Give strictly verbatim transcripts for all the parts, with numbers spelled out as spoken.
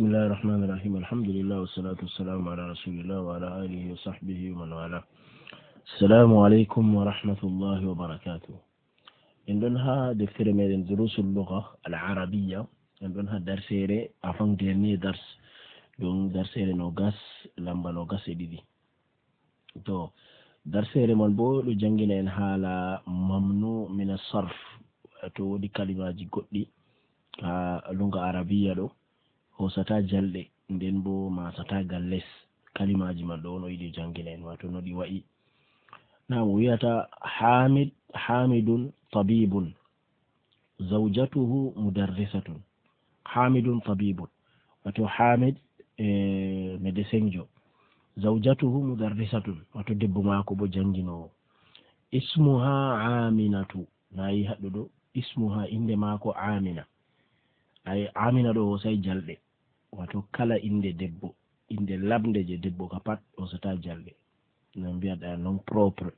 بسم الله الرحمن الرحيم. الحمد لله والصلاة والسلام على رسول الله وعلى آله وصحبه ومن والاه. السلام عليكم ورحمة الله وبركاته. En ɗon haa deftere meɗen Durusul Lugha Al Arabiya. En ɗon haa darseere avant dernier dars. Ɗum darseere nogas, lamba nogas e ɗiɗi. To, darseere man bo ɗo janngina en haala mamnu mina sarf. To, woodi kalimaaji goɗɗi haa luga Arabiya ɗo hoosata jalɗe, nden bo maasata gal les. Kalimaaji man ɗo on o yiɗi janngina en, wato no ɗi wa'i. Naam, o wi'ata Hamid, Hamidun tabibun, zawjatuhu mudarrisatun. Hamidun tabibun, wato Hamid, eh, médecin jo. Zawjatuhu mudarrisatun, wato debbo maako bo jannginoowo. Ismuha Aminatu, nayi haɗɗo ɗo, ismuha, innde maako Amina. Ay, Amina ɗo hoosay jalɗe, wato kala innde debbo, innde laɓnde je debbo ka pat hoosata jalɗe. No mbi'aɗa non propre.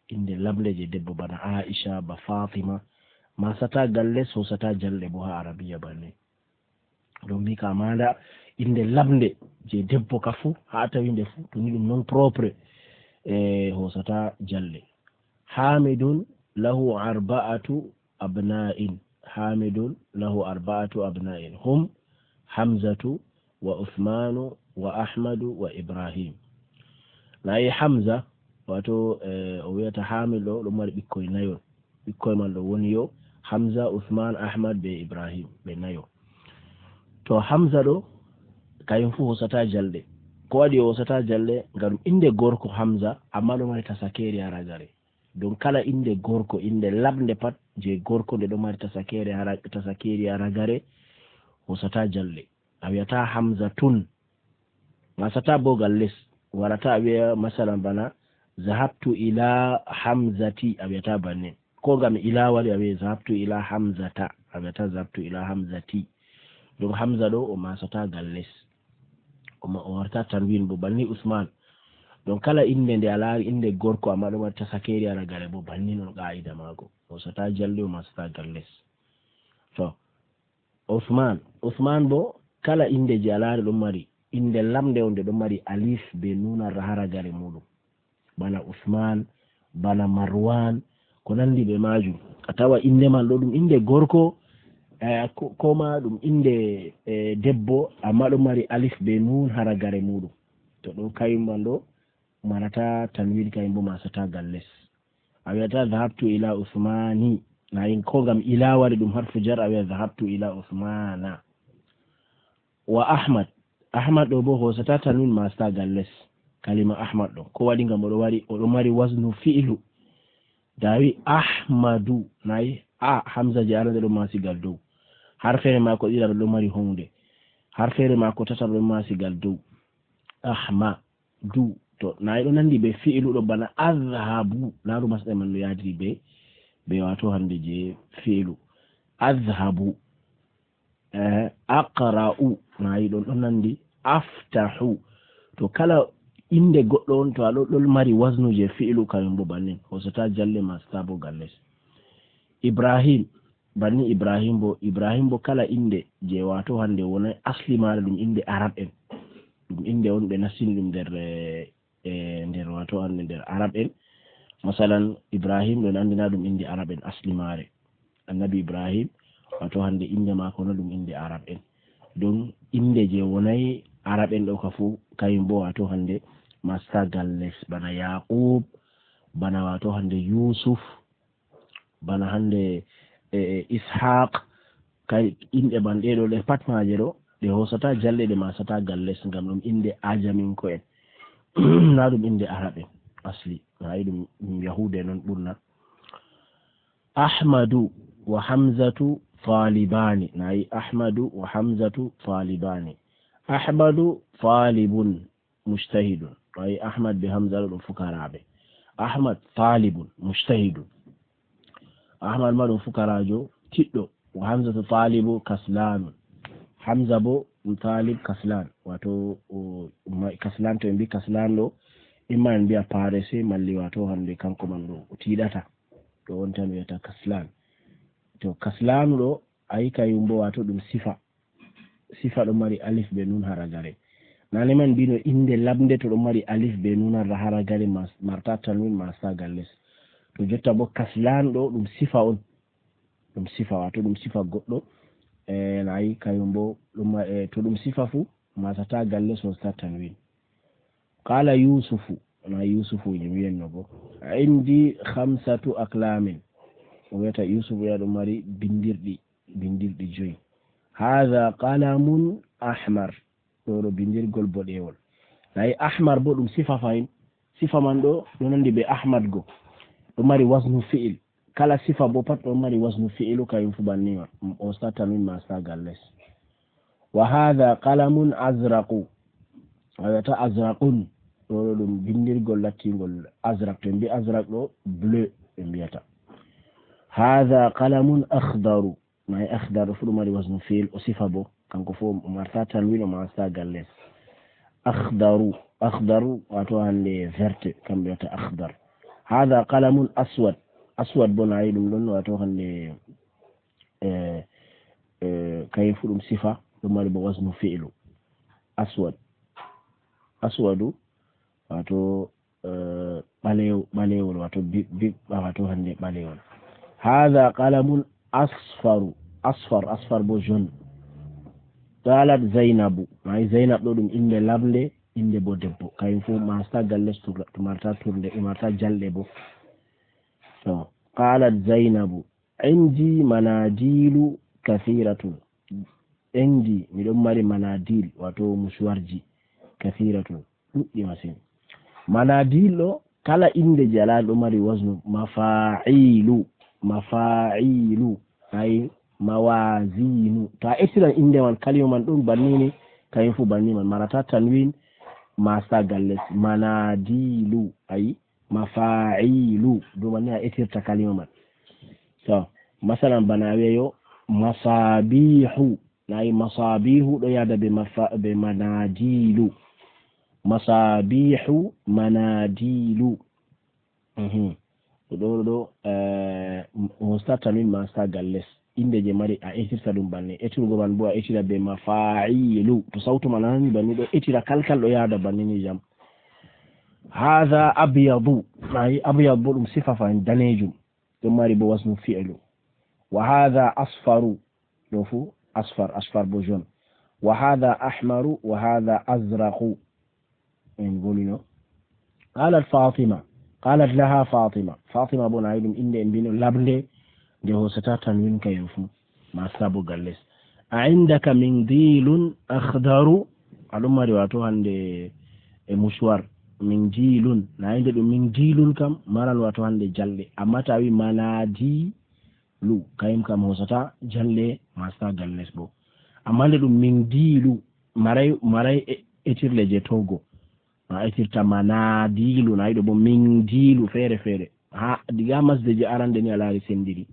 Innde laɓnde je debbo bana Aisha, ba Fatima, maasata gal les, hoosata jalɗe bo haa Arabiya banni. Ɗum mbi ka maanda innde laɓnde je debbo ka fu, haa tawi nde fu, to ni ɗum non propre, e hoosata jalɗe. Hamidun lahu arba'atu abna'in. Hamidun lahu arba'atu abna'in. Hum Hamzatu wa Uthmanu wa Ahmadu wa Ibrahim. Nayi Hamza, wato, eh, o wi'ata Hamid ɗo, ɗo mari ɓikkoy nayo. Ɓikkoy man ɗo woni yo Hamza, Uthman, Ahmad be Ibrahim, ɓe nayo. To Hamza ɗo, kayum fu hoosata jalɗe. Ko waɗi o hoosata jalɗe? Ngam innde gorko Hamza, amma ɗo mari tasakeeri haa ragare. Don kala innde gorko, innde laɓnde pat je gorko nde ɗo mari tasakeere haa ra-, tasakeeri haa ragare, hoosata jalɗe. A wi'ata Hamzatun. Maasata bo gal les. Warata a wi'a masalan bana, "Zahabtu ila Hamzati", a wi'ata bannin. Ko ngam ila wari a wi'a, "Zahabtu ila Hamzata", a wi'ata, "Zahabtu ila Hamzati." Ɗum Hamza ɗo o maasata gal les. O ma-, o warta tanwin bo banni Usman. Ɗum kala innde nde a laari innde gorko amma ɗo mari tasakeeri haa ragare bo banni non qaa'ida maako. O hoosata jalɗe, o maasata gal les. To, Usman. Usman bo kala innde je a laari ɗum mari innde laɓnde on nde ɗon mari alif be nun haa ragare muuɗum. Bana Usman, bana Marwan, ko nandi be maajum. A tawa innde man ɗo ɗum innde gorko, eh, ko, ko ma ɗum innde, eh, debbo, amma ɗo mari alif be nun haa ragare muuɗum. To ɗo kayum man ɗo marata tanwin, kayum bo maasata gal les. A wi'ata, "Dhahabtu ila Usmani." Na in ko ngam ila wari ɗum harfu jar, a wi'a, "Dhahabtu ila Usmana." Wa Ahmad. Ahmad ɗo bo hoosata tanwin, maasata gal les. Kalima Ahmad ɗo. Ko waɗi? Ngam o ɗo wari, o ɗo mari waznu fi'lu. Da a wi Ahmadu, nayi a, Hamza je arande ɗo maasi gal dow. Harfeere maako ɗiɗaɓre ɗo mari hunde. Harfeere maako tataɓre ɗo maasi gal dow. Ahmadu. To, nayi ɗo nandi be fi'lu ɗo bana adhabu. Na ɗum masɗa man no yaadiri be, be wato hande je fi'lu. Adhabu. Eh, aqra'u, nayi ɗon ɗon nandi aftahu. To kala innde goɗɗo on, to a ɗo, ɗon mari waznu je fi'lu, kayum bo bannin. Hoosata jalɗe, maasata bo gal les. Ibrahim, banni Ibrahim bo, Ibrahim bo kala innde je wato hande wonay asli maare ɗum innde Arab en. Ɗum innde on ɓe nastini ɗum nder, eh, e nder wato hande nder Arab en. Masalan, Ibrahim ɗon anndina ɗum innde Arab en asli maare. Annabi Ibrahim, wato hande innde maako no ɗum innde Arab en. Ɗum innde je wonay Arab en ɗo ka fu, kayum bo wato hande maasata gal les, bana Yaqub, bana wato hande Yusuf, bana hande, e, e, Ishaq, kay inɗe man ɗe ɗo, ɗe pat maaje ɗo, ɗe hoosata jalɗe, ɗe maasata gal les, ngam ɗum inɗe ajaminko'en. Na ɗum inɗe Arab en asli, na yi ɗum, ɗum Yahuuda en on ɓurna. Ahmadu wa Hamzatu talibani, na yi Ahmadu wa Hamzatu talibani. Ahmadu talibun mujtahidun. Ay, Ahmad be Hamza ɗo ɗum fukaraaɓe. Ahmad talibun mujtahidun. Ahmad ma ɗum fukaraajo tiɗɗo. Wa Hamza to talibu kaslanun. Hamza bo ɗum talib kaslan. Wato, o, ma-, kaslan, to en mbi kaslan ɗo, imma en mbi'a paresseux, malli wato hande kanko man ɗo o tiɗata. Ɗo on tan wiyata kaslan. To kaslanu ɗo, ay, kayum bo wato ɗum sifa. sifa ɗo mari alif be nun haragare. Nane man mbino innde laɓnde to ɗo mari alif be nun harra haragare mas-, marta tanwin masta galles. To jotta bo kaslan ɗo ɗum sifa on. Ɗum sifa, wato ɗum sifa goɗɗo. E, nayi kayum bo ɗum ma-, e, to ɗum sifa fu masata galles wasta tanwin. Qala Yusufu, na Yusufu je wiyenno bo. Indi khamsatu aklamin. O wiyata Yusufu ya ɗum mari bindirɗi, bindirɗi joyi. Hadha qalamun ahmar. Ɗo ɗo bindirgol boɗewol. Nayi ahmar bo ɗum sifa fahin. Sifa man ɗo, ɗo nandi be ahmad go. Ɗo mari wasnu fi'il. Kala sifa bo pat ɗo mari wasnu fi'ilu kayum fu banni ma. O sta tanwin masta galles. Wa hadha qalamun azraqu. A wiyata azraqun. Ɗo ɗo ɗum bindirgol lattingol azraq. To en mbi azraq ɗo bleu ɓe mbiyata. Hadha qalamun akhdaru. Nayi akhdar ɗo fu ɗum mari wasnu fi'il o sifa bo. Kanko fu o marta tanwin o masta galles. Akhdaru. Akhdaru wato hande verte kam ɓe wiyata akhdar. Hadha qalamun aswad. Aswad bo nayi ɗum ɗon wato hande, e, e, kayi fu ɗum sifa ɗum mari bo wasnu fi'lu. Aswad. Aswadu wato, e, ɓalew-, ɓalewol wato bi-, bi-, wato hande ɓalewol. Hadha qalamun asfaru. Asfar, asfar bo jaune. Qalat Zainabu. Nayi Zainab ɗo ɗum innde laɓnde, innde bo debbo. Kayum fu masta galles tur-, to marta turnde, e marta jalɗe bo. To, qalat Zainabu. Indi manadilu kathiratun. Indi, miɗon mari manadil, wato musuwarji, kathiratun, ɗuɗɗi masin. Manadil ɗo, kala innde je ala ɗo mari wasnu, mafa'ilu, mafa'ilu, ay mawazinu. To a ettiran innde man, kalima man ɗum bannini, kayum fu banni man. Marata tanwin, masta galles, manadilu, ay mafa'ilu. Ɗum man ni a etirta kalima man. To, masalan bana a wi'ayo masabihu. Nayi masabihu ɗo yada be mafa-, be manadilu. Masabihu, manadilu. Mhm. Ɗo, ɗo, ɗo, eh, on sta tanwin masta galles. Innde je mari a etirta ɗum banni. Etirgo man bo a etira be mafa'ilu. To sautu man nani banni ɗo etira kalkal ɗo yada banni ni jam. Hadha abyadu. Nayi abyad bo ɗum sifa fahin danejum. Ɗum mari bo wasnu fi'lu. Wa hadha asfaru. Ɗo fu asfar, asfar bo jaune. Wa hadha ahmaru, wa hadha azraqu. En volino. Qalat Fatima. Qalat laha Fatima. Fatima bo nayi ɗum innde en mbino laɓnde nde hosata tanwin kayum fu. Masta bo galles. A indaka mindilun akhdaru. A ɗum mari wato hande e musuwar. Mindilun. Nayi nde ɗum mindilun kam maran wato hande jalɗe. Amma to a wi manadi lu, kayum kam hosata jalɗe masta galles bo. Amma nde ɗum mindilu, maray, maray e-, etirle je togo. A etirta manadilu, nayi ɗo bo mindilu fere fere. Ha, diga masde je arande ni a lari sendiri.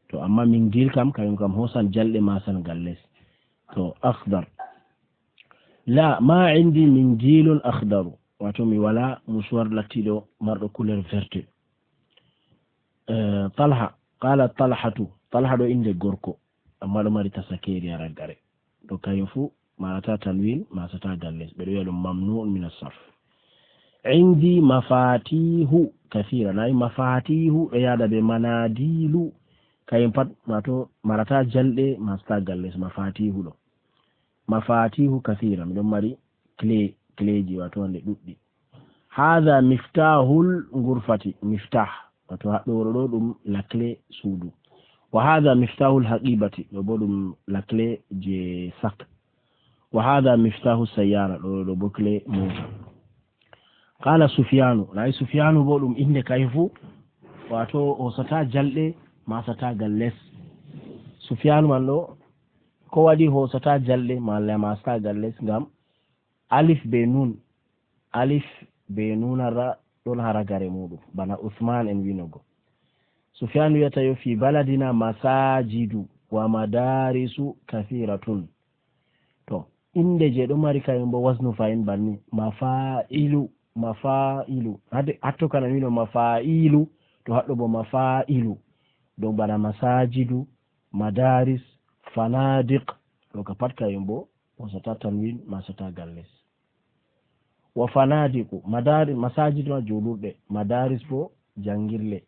To, amma mindil kam, kayum kam hosan jalɗe masan galles. To, akhdar. La, ma indi mindilun akhdaru. Wato mi wala musuwar lattiɗo marɗo couleur verte. Eh, Talha, qala Talhatu. Talha ɗo innde gorko, amma ɗo mari tasakeri a raggare. To kayum fu, marata tanwin, masata galles. Ɓe ɗo wi'a ɗum mamnu'un min as-sarf. Indi mafatihu kathira. Nayi mafatihu ɗo yada be manadilu. Kayum pat, wato marata jalɗe, masta galles, mafatihu ɗo. Mafatihu kathira. Miɗon mari clé, cléji wato hande ɗuɗɗi. Hadha miftahul ghurfati. Miftah. Wato haɗɗo wuro ɗo ɗum la clé suudu. Wa hadha miftahul haqibati. Ɗo bo ɗum la clé je sac. Wa hadha miftahu sayyara. Ɗo, ɗo bo clé mota. Qala Sufyanu. Nayi Sufyanu bo ɗum innde kayum fu. Wato hosata jalɗe, masata galles. Sufyanu man ɗo, ko waɗi hosata jalɗe, malla masata galles, ngam alif be nun. Alif be nun ara ɗon haragare muɗum. Bana Usman en winogo. Sufyan wiyata yo fi baladina masajidu wa madarisu kathiratun. To, innde je ɗo mari kayum bo wasnu fa'in banni. Mafa'ilu, mafa'ilu. Hade, hatto kana wino mafa'ilu, to haɗɗo bo mafa'ilu. Donc bana masajidu, madaris, fanadiq. Ɗo ka pat kayum bo, hosata tanwin, masata galles. Wa fanadiqu, madari-, masajid ma juulurɗe, madaris bo janngirle.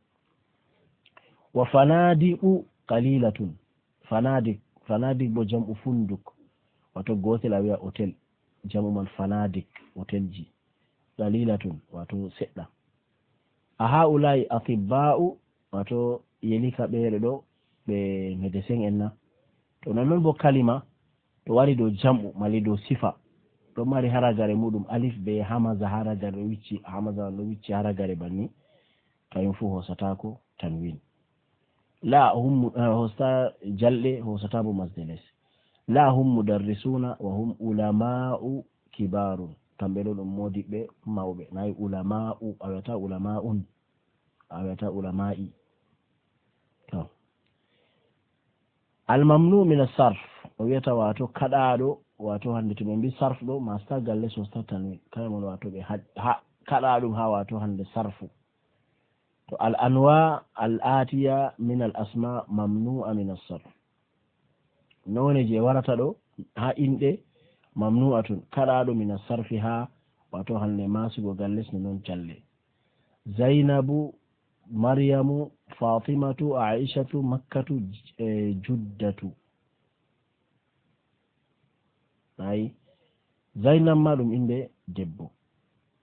Wa fanadiqu qalilatun. Fanadik, fanadik bo jam'u funduk. Wato gotel a wi'a hotel. Jam'u man fanadik, hotelji. Qalilatun, wato seɗɗa. A haulai atibba'u, wato yelika ɓeeɗo ɗo, ɓe médecin en na. To non non bo kalima, to wari dow jam'u, mali dow sifa. Ɗo mari haragare muɗum, alif be hamaza haragare ɗo wicci, hamaza on ɗo wicci haragare banni. Kayum fu hosatako tanwin. La hum, eh, hosta jalɗe, hosata bo masde les. La hum mudarrisuna wa hum ulama'u kibarun. Kamɓe ɗo ɗum modiɓɓe mawɓe. Nayi ulama'u, a wi'ata ulama'un. A wi'ata ulama'i. To. Al mamnu min as-sarf. O wi'ata wato kaɗaɗo, wato hande to ɓe mbi sarf ɗo, masta galle sosta tanwin. Kala mon wato ɓe ha, ha, kaɗaɗum ha wato hande sarfu. To al anwa al atiya min al asma mamnu'a min as-sarf. None je warata ɗo ha inɗe mamnu'atun, kaɗaɗo min as-sarfi ha wato hande masugo galles no non calle. Zainabu, Maryamu, Fatimatu, Aishatu, Makkatu, eh, Juddatu. Ayi, Zainab ma ɗum innde debbo,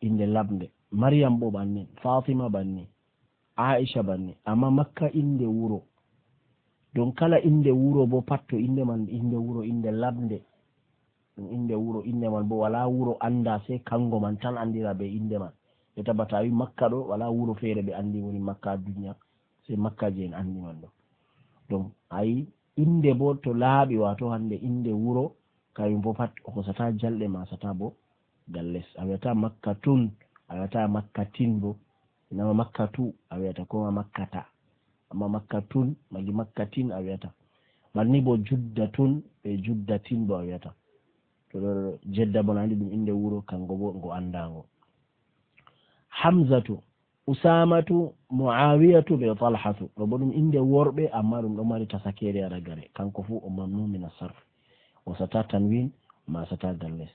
innde laɓnde. Maryam bo bannin, Fatima bannin, Aisha bannin. Amma Makka innde wuro. Don kala innde wuro bo pat to innde man innde wuro, innde laɓnde. Ɗum innde wuro, innde man bo wala wuro annda sey kango man tan anndira be innde man. Ɓe tabbata a wi Makka ɗo, wala wuro feere ɓe anndi woni Makka ha duniya, sey Makka je en anndi man ɗo. Donc, ayi, innde bo to laaɓi, wato hande innde wuro, kayum bo pat o hosata jalɗe, masata bo galles. A wi'ata Makka tun, a wi'ata Makka tin bo. Inama Makka tu, a wi'ata ko ma Makka ta. Amma Makka tun, magi Makka tin a wi'ata. Banni bo Judda tun, ɓe Judda tin bo a wi'ata. To ɗo Jedda bo nandi ɗum innde wuro, kango bo ngo anndango. Hamzatu, Usamatu, Muawiyatu be Talhatu. Ɗo bo ɗum innde worɓe, amma ɗum ɗo mari tasakeere a ragare. Kanko fu o mamnu min as-sarf. O sata tanwin, ma sata galles.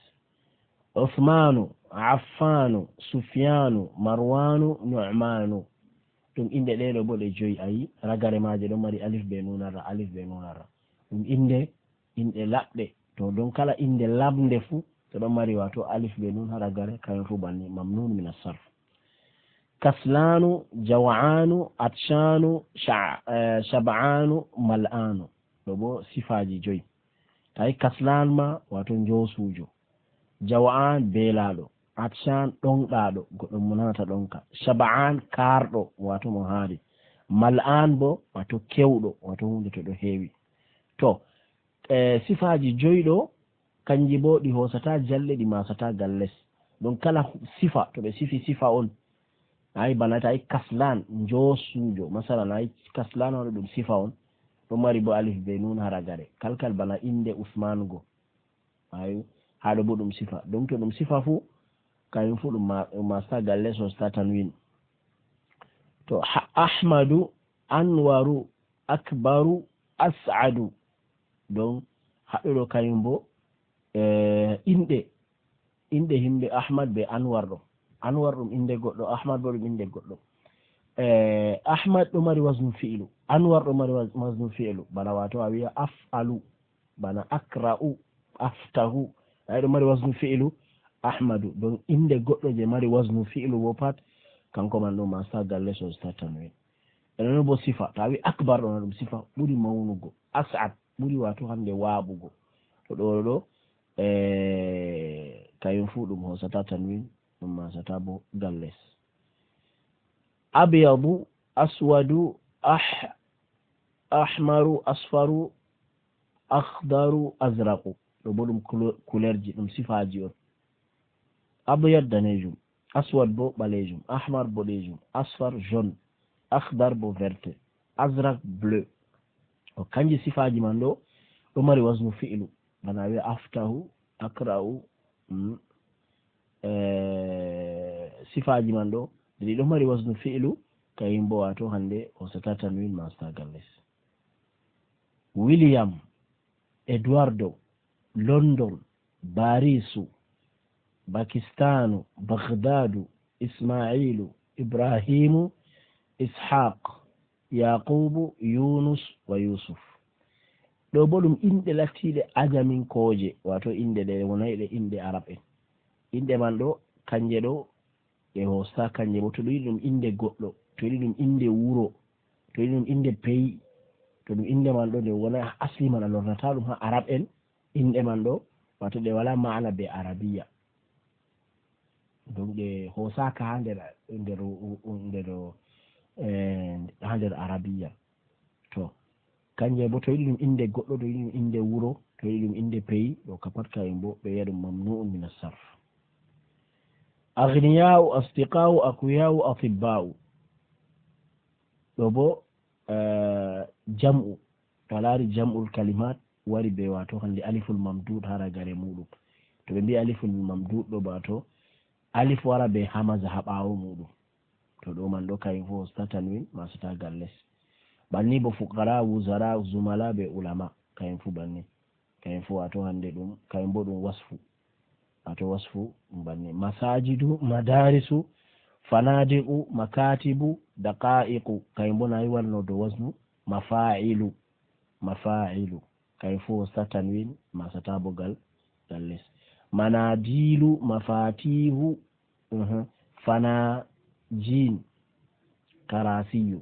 Usmanu, Affanu, Sufyanu, Marwanu, Nu'manu. Ɗum innde ɗe ɗo bo ɗe joyi, ayi, ragare maaje ɗo mari alif be nun arra, alif be nun arra. Ɗum innde, inɗe laɓɗe. To don kala innde laɓnde fu, to ɗon mari wato alif be nun ha ragare, kayon fu banni, mamnun min as-sarf. Kaslanu, Jaw'anu, Atshanu, Sha-, eh, Shab'anu, Mal'anu. Ɗo bo sifaaji joyi. Tawi Kaslan ma, wato njoosuujo. Jaw'an, beelaaɗo. Atshan, ɗonɗaaɗo, goɗɗo mo nanata ɗonka. Shab'an, kaarɗo, wato mo haari. Mal'an bo, wato kewɗo, wato huunde to ɗo heewi. To, eh, sifaaji joyi ɗo, kanji bo ɗi hoosata jalɗe, ɗi maasata galles. Donc kala sifa, to ɓe sifi sifa on, ayi bana tawi Kaslan, njoosuujo, masalan, ayi Kaslan on ɗum sifa on, ɗo mari bo alif be nun haragare. Kalkal bana innde Usman go. Ayi, haɗo bo ɗum sifa. Donc to ɗum sifa fu, kayum fu ɗum ma-, ɗum masta galles o sta tanwin. To ha-, Ahmadu, Anwaru, Akbaru, As'adu. Donc haɗo ɗo kayum bo, eh, inɗe, inɗe himɓe Ahmad be Anwar ɗo. Anwar ɗum innde goɗɗo, Ahmad bo ɗum innde goɗɗo. Eh, Ahmad ɗo mari wasnu fi'lu, Anwar ɗo mari was-, wasnu fi'lu. Bana wato a wi'a af'alu, bana akra'u, aftahu. Ayi ɗo mari wasnu fi'lu, Ahmadu. Donc innde goɗɗo je mari wasnu fi'lu bo pat, kanko man ɗo masta galles o sta tanwin. E non bo sifa, to a wi Akbar ɗo na ɗum sifa ɓuri mawnugo. As'ad ɓuri wato hande waaɓugo. To ɗo ɗo, eh, kayum fu ɗum hoosata tanwin, ɗum masata bo galles. Abyadu, aswadu, ah-, ahmaru, asfaru, akhdaru, azraqu. Ɗo bo ɗum couleur-, couleurji, ɗum sifaaji on. Abyad, daneejum. Aswad bo ɓaleejum. Ahmar, boɗeejum. Asfar, jaune. Akhdar bo verte. Azraq, bleu. O kanji sifaaji man ɗo, ɗo mari wasnu fi'lu. Bana wi'a aftahu, akra'u, mm. Eh, sifaaji man ɗo, ɗi ɗo mari wasnu fi'lu, kayum bo wato hande o sata tanwin masta galles. William, Eduardo, London, Barisu, Bakistanu, Baghdadu, Ismailu, Ibrahimu, Ishaq, Yaqubu, Yunus wa Yusuf. Ɗo bo ɗum inɗe lattiiɗe ajaminkooje, wato inɗe ɗe wonay ɗe inɗe Arab en. Inɗe man ɗo, kanje ɗo, ɗe hoosa kanje bo, to ɗum yiɗi ɗum inɗe goɗɗo, to yiɗi ɗum inɗe wuro, to yiɗi ɗum inɗe peyi, to ɗum inɗe man ɗo, nde wona asli man a lornata ɗum ha Arab en, inɗe man ɗo, wato ɗe wala ma'ana be Arabiya. Donc ɗe hoosaka ha nder, nder, nder, eh, ha nder Arabiya. To, kanje bo to yiɗi ɗum inde goɗɗo, to yiɗi ɗum inde wuro, to yiɗi ɗum inde peyi, ɗo ka pat kayum bo ɓe wi'a ɗum mamnu'un min as-sarf. Aghniya'u, asdiqa'u, aqwiya'u, atibba'u. Ɗo bo, eh, jam'u. To a laari jam'ul kalimat wari be wato hande aliful mamdud ha ragare muɗum. To ɓe mbi aliful mamdud ɗo ba to alif wara be hamaza ha ɓawo muɗum. To ɗo man ɗo kayum fu hosta tanwin ma sata gal les. Banni bo fuqara, wuzara, zumala be ulama. Kayum fu banni. Kayum fu wato hande ɗum, kayum bo ɗum wasfu. Wato wasfu ɗum banni. Masajidu, madarisu, fanadiqu, makatibu, daqaiqu. Kayum bo nayi warno do wasnu mafa'ilu. Mafa'ilu. Kayum fu hosta tanwin ma sata bo gal, gal les. Manadilu, mafatihu, mhm, fanajin, karasiyu.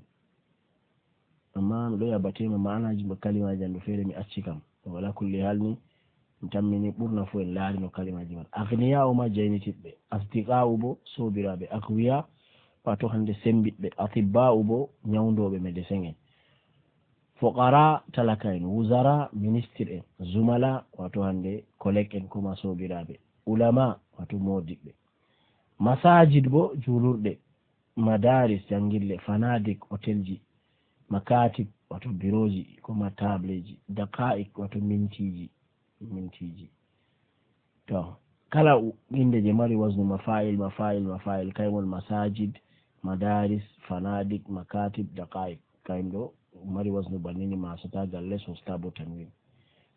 Amma mi ɗo yabatema ma'anaji mo kalimaji an ɗo feere mi acci kam. Wala kulli hal ni, mi tammini ɓurna fu en laari no kalimaji man. Aghniya'u ma jaynititɓe. Asdiqa'u bo soobiraaɓe. Aqwiya, wato hande sembiɗɓe. Atibba'u bo nyawndooɓe médecin en. Fuqara, talaka en. Wuzara, ministre en. Zumala, wato hande collègue en, ko ma soobiraaɓe. Ulama, wato moodiɓɓe. Masajid bo juulurɗe. Madaris, jangille. Fanadik, hotelji. Makatib, wato biroji, ko ma tableji. Daqa'iq, wato mintiji, mintiji. To, kala u-, inde je mari waznu mafa'il, mafa'il, mafa'il, kayum woni masajid, madaris, fanadik, makatib, daqa'iq. Kayum ɗo mari waznu bannini ma sata gal les hosta bo tanwin.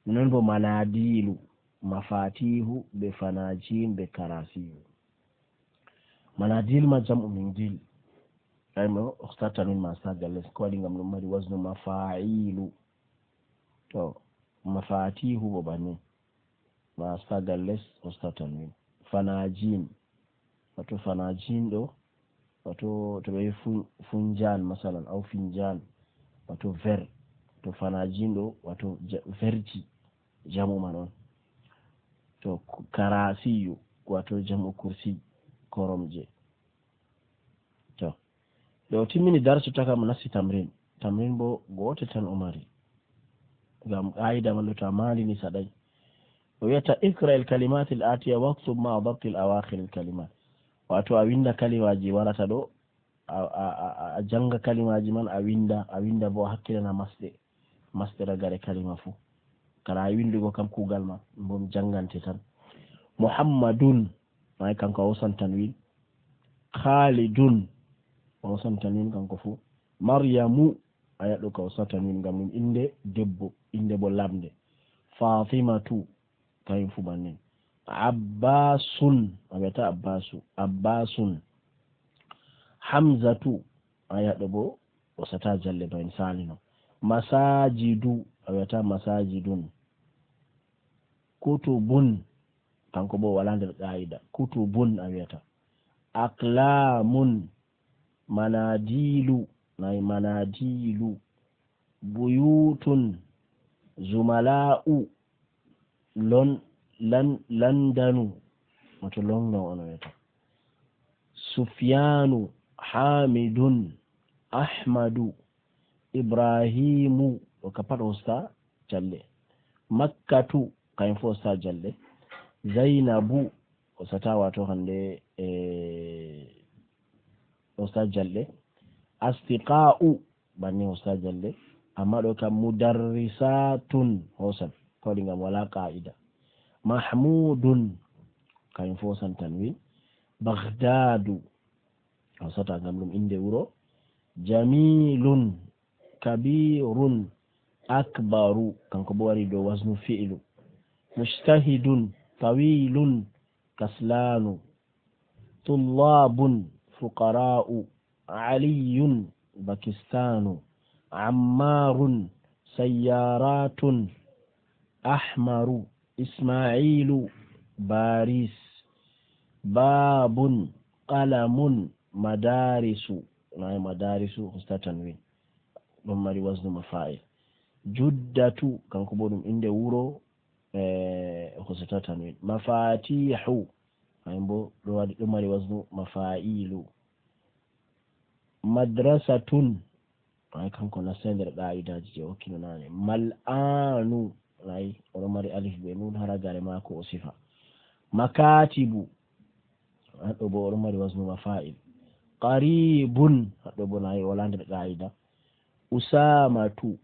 Non bo manadilu, mafatihu, be fanajin, be karasiyu. Manadil ma jam'u mindil. Kayum ɗo hosta tanwin ma sata gal les. Ko waɗi ngam ɗum mari waznu mafa'ilu. To, mafatihu bo bannin. Ma sata gal les hosta tanwin. Fanajin. Wato fanajin ɗo, wato to ɓe wi fun-, funjan masalan, aw finjan, wato ver. To fanajin ɗo, wato ja-, verji, jam'u man on. To ku-, karasiyu, wato jam'u kursi, koromje. To, ɗo timmini darsu taka mo nasti tamrin. Tamrin bo gootel tan o mari. Ngam qaida man ɗo to a malini saɗai. O wi'ata iqra il kalimat il atiya waktub ma dabti il awakhir il kalimat. Wato a winda kalimaji warata ɗo, a, a, a, a janga kalimaji man, a winda, a winda bo a hakkilana masɗe. Masɗe ragare kalima fu. Kala a windugo kam kugal ma, bo mi jangante tan. Muhammadun, ay kanko a hosan tanwin. Khalidun, a hosan tanwin kanko fu. Maryamu, a yaɗɗo ka hosa tanwin ngam ɗum inde debbo, inde bo lamnde. Fatimatu, kayum fu bannin. Abbasun, a wi'ata Abbasu. Abbasun. Hamzatu, a yaɗɗo bo, o sata jalle ba en salino. Masajidu, a wi'ata masajidun. Kutubun, kanko bo wala nder qa'ida. Kutubun, a wi'ata. Aqlamun, manadilu, nay manadilu. Buyutun, zumala'u, lon-, lan-, landanu, wato London on wiyata. Sufyanu, Hamidun, Ahmadu, Ibrahimu, ɗo ka pat o hosta jalle. Makkatu, kayum fu hosta jalle. Zainabu, o sata wato hande, e, o hosta jalle. Astiqa'u, banni hosa jalle, amma ɗo kam mudarrisatun hosan, ko waɗi ngam wala qa'ida. Mahmudun, kayum fu hosan tanwin. Baghdadu, hosata ngam ɗum inde wuro. Jamilun, kabirun, akbaru, kanko bo wari dow wasnu fi'lu. مجتهد طويل كسلان، طلاب فقراء علي باكستان، عمار سيارات أحمر إسماعيل باريس، باب قلم مدارس. Nayi madarisu hosata tanwin, ɗon mari wasnu mafa'il. Juddatu, kanko bo ɗum innde wuro, e hosata tanwin. Mafatihu, hay bo ɗo waɗi, ɗo mari wasnu mafa'ilu. Madrasatun, hay kanko nasta nder qa'idaaji je okkino nane. Mal'anu, hay oɗo mari alif be nun ha ragare mako o sifa. Makatibu, haɗɗo bo oɗo mari wasnu mafa'il. Qaribun, haɗɗo bo nayi wala nder qa'ida. Usamatu,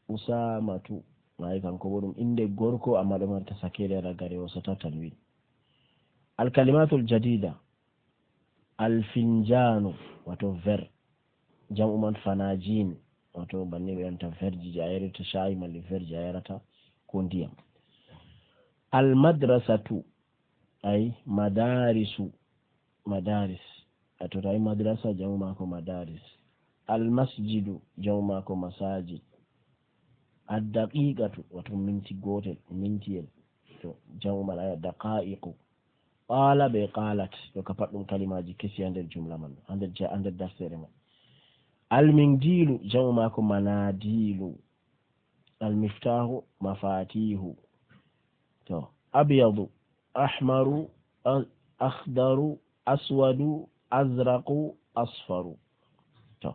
Usamatu, nayi kanko bo ɗum innde gorko amma ɗo mari tasakere ragare o sata tanwin. Alkalimatul jadida. Alfinjanu, wato ver, jam'u man fanajin, wato banni ɓe yonta verji je a yarata shayi malli verji a yarata ko ndiyam. Almadrasatu, ay madarisu, madaris, wato tawi madrasa jam'u mako madaris. Almasjidu, jam'u mako masajid. Addaqiqatu, wato minti gotel, mintiyel, to jam'u man aya daqa'iqu. Qala be qalat, ɗo ka pat ɗum kalimaji kesi ha nder jumla man, ha nder ja-, ha nder darsere man. Almindilu, jam'u mako manadilu. Almiftahu, mafatihu. To, abyadu, ahmaru, a-, akhdaru, aswadu, azraqu, asfaru. To,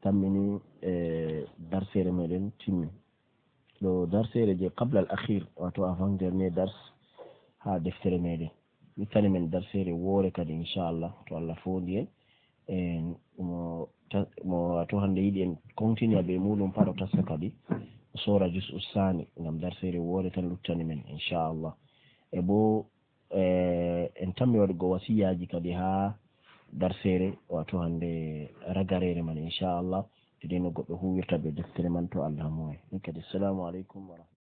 tammini, e, darsere meɗen timmi. Ɗo darsere je qabla al akhir, wato avant dernier dars ha deftere meɗen. Luttani men darsere wore kadi, inchallah, to Allah fondi en. E, mo ta-, mo wato hande yiɗi en continue be muɗum pat o taska kadi, o sora jus ussani, ngam darsere wore tan luttani men, inchallah. E bo, e, en tammi waɗugo wasiyaji kadi ha darsere, wato hande ragarere man, inchallah. Dedeno goɗɗo huwirta be deftere man to Allah moye. Min kadi, assalamu alaikum wa rahmatullahi.